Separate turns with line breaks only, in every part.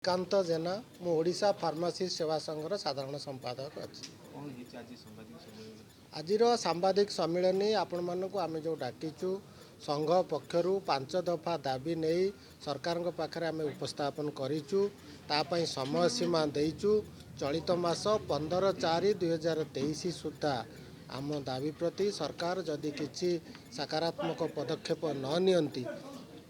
କାନ୍ତ ଜେନା, ମୁଁ ଓଡ଼ିଶା ଫାର୍ମାସିଷ୍ଟ ସେବା ସଂଘର ସାଧାରଣ ସମ୍ପାଦକ ଅଛି।
କ'ଣ ହେଇଛି ଆଜି ସାମ୍ବାଦିକ ସମ୍ମିଳନୀ?
ଆଜିର ସାମ୍ବାଦିକ ସମ୍ମିଳନୀ ଆପଣମାନଙ୍କୁ ଆମେ ଯେଉଁ ଡାକିଛୁ, ସଂଘ ପକ୍ଷରୁ 5 ଦଫା ଦାବି ନେଇ ସରକାରଙ୍କ ପାଖରେ ଆମେ ଉପସ୍ଥାପନ କରିଛୁ। ତା ପାଇଁ ସମୟ ସୀମା ଦେଇଛୁ। ଚଳିତ ମାସ 15/4/2023 ସୁଦ୍ଧା ଆମ ଦାବି ପ୍ରତି ସରକାର ଯଦି କିଛି ସକାରାତ୍ମକ ପଦକ୍ଷେପ ନ ନିଅନ୍ତି,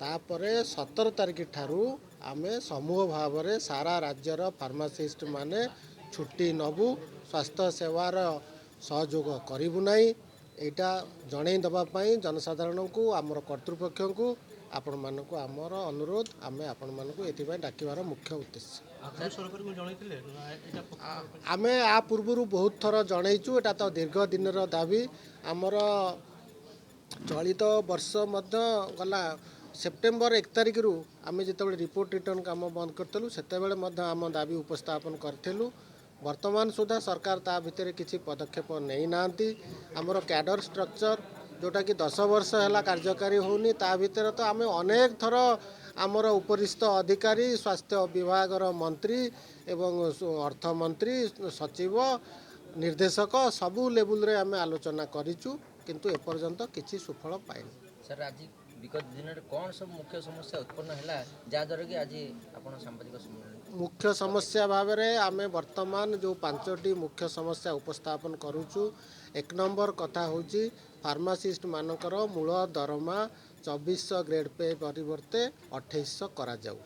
ତାପରେ 17 ତାରିଖ ଠାରୁ ଆମେ ସମୂହ ଭାବରେ ସାରା ରାଜ୍ୟର ଫାର୍ମାସିଷ୍ଟ ମାନେ ଛୁଟି ନେବୁ, ସ୍ୱାସ୍ଥ୍ୟ ସେବାର ସହଯୋଗ କରିବୁ ନାହିଁ। ଏଇଟା ଜଣେଇ ଦେବା ପାଇଁ ଜନସାଧାରଣଙ୍କୁ, ଆମର କର୍ତ୍ତୃପକ୍ଷଙ୍କୁ, ଆପଣମାନଙ୍କୁ ଆମର ଅନୁରୋଧ। ଆମେ ଆପଣମାନଙ୍କୁ ଏଥିପାଇଁ ଡାକିବାର ମୁଖ୍ୟ ଉଦ୍ଦେଶ୍ୟ।
ଆଗରୁ ସରକାରଙ୍କୁ ଜଣେଇଥିଲେ ନା ଏଇଟା?
ଆମେ ଆ ପୂର୍ବରୁ ବହୁତ ଥର ଜଣେଇଛୁ। ଏଇଟା ତ ଦୀର୍ଘ ଦିନର ଦାବି ଆମର। ଚଳିତ ବର୍ଷ ମଧ୍ୟ ଗଲା ସେପ୍ଟେମ୍ବର 1 ତାରିଖରୁ ଆମେ ଯେତେବେଳେ ରିପୋର୍ଟ ରିଟର୍ଣ୍ଣ କାମ ବନ୍ଦ କରିଥିଲୁ, ସେତେବେଳେ ମଧ୍ୟ ଆମ ଦାବି ଉପସ୍ଥାପନ କରିଥିଲୁ। ବର୍ତ୍ତମାନ ସୁଦ୍ଧା ସରକାର ତା ଭିତରେ କିଛି ପଦକ୍ଷେପ ନେଇନାହାନ୍ତି। ଆମର କ୍ୟାଡର ଷ୍ଟ୍ରକ୍ଚର ଯେଉଁଟାକି 10 ବର୍ଷ ହେଲା କାର୍ଯ୍ୟକାରୀ ହେଉନି, ତା ଭିତରେ ତ ଆମେ ଅନେକ ଥର ଆମର ଉପରିସ୍ଥ ଅଧିକାରୀ, ସ୍ୱାସ୍ଥ୍ୟ ବିଭାଗର ମନ୍ତ୍ରୀ ଏବଂ ଅର୍ଥମନ୍ତ୍ରୀ, ସଚିବ, ନିର୍ଦ୍ଦେଶକ, ସବୁ ଲେବୁଲରେ ଆମେ ଆଲୋଚନା କରିଛୁ, କିନ୍ତୁ ଏପର୍ଯ୍ୟନ୍ତ କିଛି ସୁଫଳ ପାଇନୁ।
ସାର୍, ଆଜି ବିଗତ ଦିନରେ କ'ଣ ସବୁ ମୁଖ୍ୟ ସମସ୍ୟା ଉତ୍ପନ୍ନ ହେଲା, ଯାହାଦ୍ୱାରା କି ଆଜି ଆପଣ ସାମ୍ବାଦିକ ସମ୍ମିଳନୀ?
ମୁଖ୍ୟ ସମସ୍ୟା ଭାବରେ ଆମେ ବର୍ତ୍ତମାନ ଯେଉଁ 5ଟି ମୁଖ୍ୟ ସମସ୍ୟା ଉପସ୍ଥାପନ କରୁଛୁ, 1 ନମ୍ବର କଥା ହେଉଛି ଫାର୍ମାସିଷ୍ଟ ମାନଙ୍କର ମୂଳ ଦରମା 2400 ଗ୍ରେଡ୍ ପେ ପରିବର୍ତ୍ତେ 2800 କରାଯାଉ।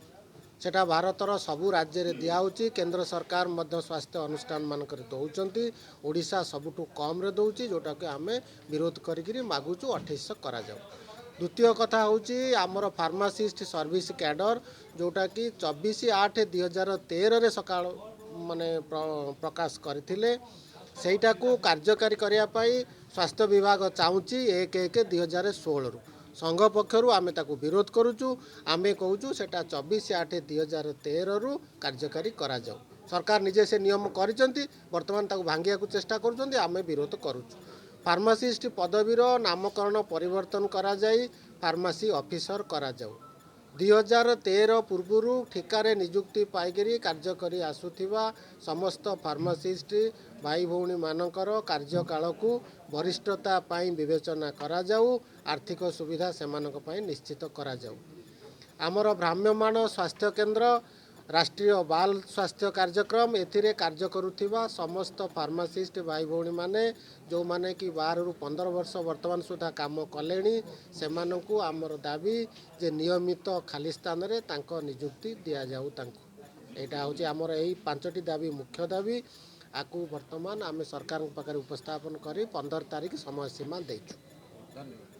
ସେଟା ଭାରତର ସବୁ ରାଜ୍ୟରେ ଦିଆହେଉଛି, କେନ୍ଦ୍ର ସରକାର ମଧ୍ୟ ସ୍ୱାସ୍ଥ୍ୟ ଅନୁଷ୍ଠାନ ମାନଙ୍କରେ ଦେଉଛନ୍ତି। ଓଡ଼ିଶା ସବୁଠୁ କମ୍ରେ ଦେଉଛି, ଯେଉଁଟାକି ଆମେ ବିରୋଧ କରିକିରି ମାଗୁଛୁ 2800 କରାଯାଉ। ଦ୍ୱିତୀୟ କଥା ହେଉଛି ଆମର ଫାର୍ମାସିଷ୍ଟ ସର୍ଭିସ କ୍ୟାଡର, ଯେଉଁଟାକି 24/8/2013ରେ ସକାଳ ମାନେ ପ୍ରକାଶ କରିଥିଲେ, ସେଇଟାକୁ କାର୍ଯ୍ୟକାରୀ କରିବା ପାଇଁ ସ୍ୱାସ୍ଥ୍ୟ ବିଭାଗ ଚାହୁଁଛି 1/1/2016ରୁ। ସଂଘ ପକ୍ଷରୁ ଆମେ ତାକୁ ବିରୋଧ କରୁଛୁ। ଆମେ କହୁଛୁ ସେଇଟା 24/8/2013ରୁ କାର୍ଯ୍ୟକାରୀ କରାଯାଉ। ସରକାର ନିଜେ ସେ ନିୟମ କରିଛନ୍ତି, ବର୍ତ୍ତମାନ ତାକୁ ଭାଙ୍ଗିବାକୁ ଚେଷ୍ଟା କରୁଛନ୍ତି, ଆମେ ବିରୋଧ କରୁଛୁ। ଫାର୍ମାସିଷ୍ଟ ପଦବୀର ନାମକରଣ ପରିବର୍ତ୍ତନ କରାଯାଇ ଫାର୍ମାସି ଅଫିସର କରାଯାଉ। 2013 ପୂର୍ବରୁ ଠିକାରେ ନିଯୁକ୍ତି ପାଇକରି କାର୍ଯ୍ୟ କରି ଆସୁଥିବା ସମସ୍ତ ଫାର୍ମାସିଷ୍ଟ ଭାଇ ଭଉଣୀମାନଙ୍କର କାର୍ଯ୍ୟକାଳକୁ ବରିଷ୍ଠତା ପାଇଁ ବିବେଚନା କରାଯାଉ, ଆର୍ଥିକ ସୁବିଧା ସେମାନଙ୍କ ପାଇଁ ନିଶ୍ଚିତ କରାଯାଉ। ଆମର ଭ୍ରାମ୍ୟମାଣ ସ୍ୱାସ୍ଥ୍ୟ କେନ୍ଦ୍ର, ରାଷ୍ଟ୍ରୀୟ ବାଲ ସ୍ୱାସ୍ଥ୍ୟ କାର୍ଯ୍ୟକ୍ରମ, ଏଥିରେ କାର୍ଯ୍ୟ କରୁଥିବା ସମସ୍ତ ଫାର୍ମାସିଷ୍ଟ ଭାଇ ଭଉଣୀମାନେ, ଯେଉଁମାନେ କି 12ରୁ 15 ବର୍ଷ ବର୍ତ୍ତମାନ ସୁଦ୍ଧା କାମ କଲେଣି, ସେମାନଙ୍କୁ ଆମର ଦାବି ଯେ ନିୟମିତ ଖାଲି ସ୍ଥାନରେ ତାଙ୍କ ନିଯୁକ୍ତି ଦିଆଯାଉ ତାଙ୍କୁ। ଏଇଟା ହେଉଛି ଆମର ଏଇ 5ଟି ଦାବି, ମୁଖ୍ୟ ଦାବି। ଆକୁ ବର୍ତ୍ତମାନ ଆମେ ସରକାରଙ୍କ ପାଖରେ ଉପସ୍ଥାପନ କରି 15 ତାରିଖ ସମୟ ସୀମା ଦେଇଛୁ।
ଧନ୍ୟବାଦ।